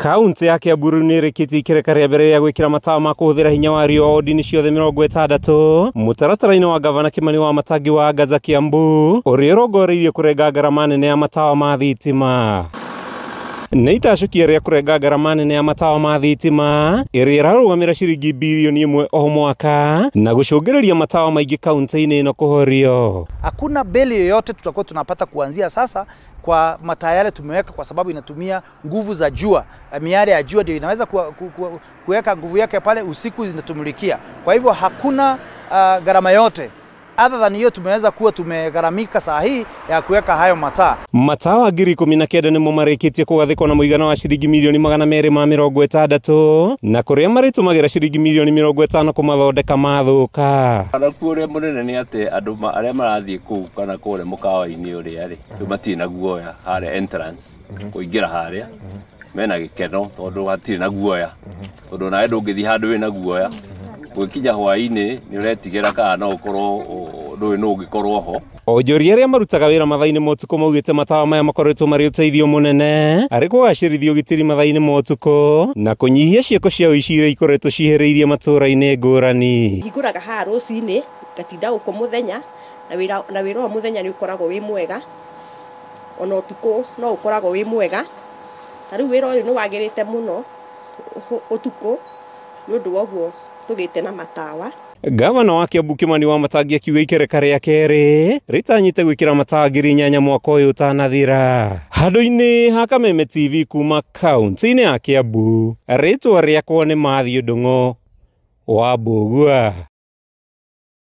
Kaunti ya Kiambu rĩu nĩ ĩrĩkĩtie ikereka rĩa mbere rĩa gwĩkĩra matawa ma kũhũthĩra hinya wa riũa wodi-inĩ ciothe 60 mũtaratara-inĩ wa gavana Kimani wa Matangi wa Angaza Kiambu, ũrĩa ũrongoreirie kũrenga ngarama nene ya matawa ma thitima. Nĩ itacũkia rĩa kũrenga ngarama nene ya matawa ma thitima ĩrĩa ĩrarũgamĩra ciringi bilioni 1 o mwaka na gũcũngĩrĩria matawa maingĩ kaunti-inĩ ĩno kũhorio. Hakuna beli yoyote tutakuwa tunapata kuanzia sasa kwa mataa yale tumeweka, kwa sababu inatumia nguvu za jua. Miale ya jua ndio inaweza kuweka nguvu yake pale, usiku zinatumulikia. Kwa hivyo hakuna gharama yote other than hiyo tumeweza kuwa tumegharamika saa hii ya kuweka hayo mataa. Matawa 19,000 nĩmo marĩkĩtie kũgathĩkwo na mũigana wa ciringi milioni 260, na kũrĩa marĩtũmagĩra ciringi milioni 50 kũmathondeka mathũka. Nakuo ũrĩa mũnene nĩ atĩ andũ arĩa marathiĩ kũu kana kũrĩa mũkawa-inĩ ũrĩa rĩ, rĩu matirĩ na guoya harĩa entrance kũingĩra harĩa mena gĩkeno tondũ hatirĩ na guoya, tondũ nawe ndũngĩthiĩ handũ wĩna guoya. Gwĩkinya hwaĩ-inĩ nĩ ũretigĩra kana no ũkorwo ndũĩ nũ ũngĩkorwo ho. Onjoria arĩa marutaga wĩra mathaa-inĩ ma ũtukũ maugĩte matawa maya makoretwo marĩ ũteithio mũnene harĩ kũgacĩrithia ũgitĩri mathaa-inĩ ma ũtukũ na kũnyihia ciĩko cia ũici iria ikoretwo cihĩrĩirie matũũra-inĩ ngũrani. Hingũraga haha rũcinĩ ngatinda gũkũ mũthenya, na wĩra wa mũthenya nĩ ũkoragwo wĩ mwega, ona ũtukũ no ũkoragwo wĩ mwega. Ta rĩu wĩra ũyũ nĩ wagĩrĩte mũno ũtukũ nĩ ũndũ wa ũguo tũgĩte na matawa. Gavana wa Kiambu Kimani wa Matangi akiuga ikereka rĩa kerĩ rĩtanyĩte gwĩkĩra matawa 8,000 mwaka ũyũ ũtanathira. Handũ-inĩ ha Kameme TV kuma kaunti-inĩ ya Kiambu, rĩtwa rĩakwa nĩ Matthew Ndung'u wa Mbũgua.